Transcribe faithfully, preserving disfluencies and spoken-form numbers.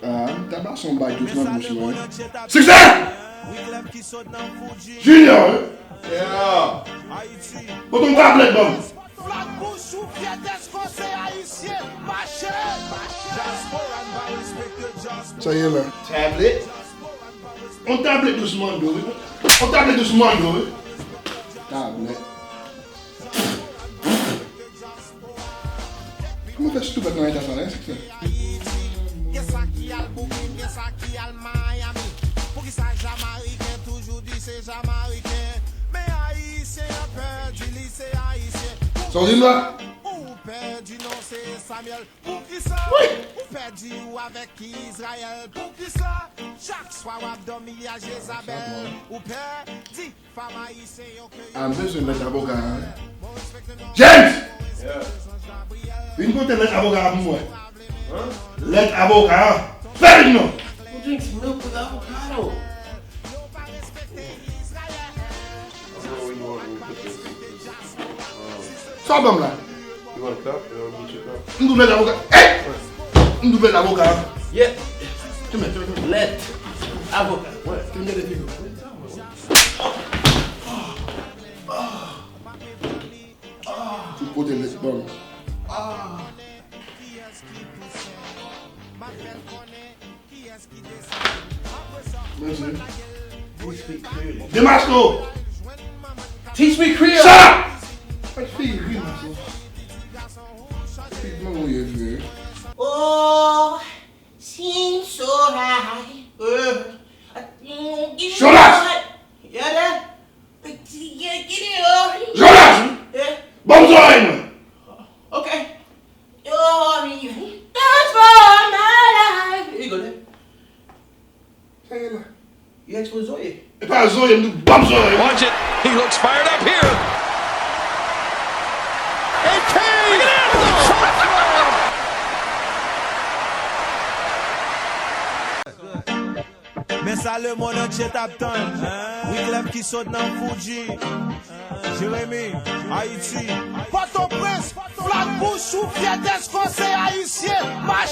Ah, m ta pase yon bag dousman dousman, wi. Siksè! Junior, wi. Yeah. Pote yon tablèt ban m. Sa ye la. Tablet. On tablet dousman do, wi. On tablet dousman do, wi. Tablet. Kòman fè sitou bèt nan eta sa la, hein, siksè? Gen sa ki al Boukin, gen sa ki al Miami. Poukisa Jamariken toujou di se Jamariken? Men Ayisyen an pèdi li, se Ayisyen. Sa w di m la? Ou pèdi non, se Samuel. Poukisa? Wi. Ou pèdi ou avèk Izrayèl? Poukisa? Chak swa w ap dòmi a Jezabèl. Ou pèdi. Ah, m bezwen lèt avoka a, wi. James! Yeah. Vin pote lèt avoka a pou mwen. Huh? Lèt avoka a. Fè vin non. Who drinks milk with avocado? Bro, you want me to put this? Um, Sa w ban m la? You want a cup? You want me to cup? M dwe lèt avoka. Ey! M dwe lèt avoka. Yeah. Tchou men, tchou men, tchou men. Lèt avoka. What? Tchou men, tchou men. Tout kote lèt ban m. Mèsi. Teach me Creole. Demasko! Teach me Creole! Shut up! Fè figi ri, maso. Figi manman w ye vre. Oh, seems so right. Uh, Jonas! Yeah, that. Jonas! Eh? Ban m zòrèy mwen! Ok. Transform my life. Here you go, there. Sa ye la? You expose Zoe. E pa Zoe, m di ban m zòrèy mwen. Watch it. He looks fired up here. A K! Look at that! Men sa lemonn antye t ap tann. Wyclef ki sot nan Fuji. Jeremi, Ayiti. Pòtoprens, Flatbush, ou fyè dèske w se Ayisyen. Mache!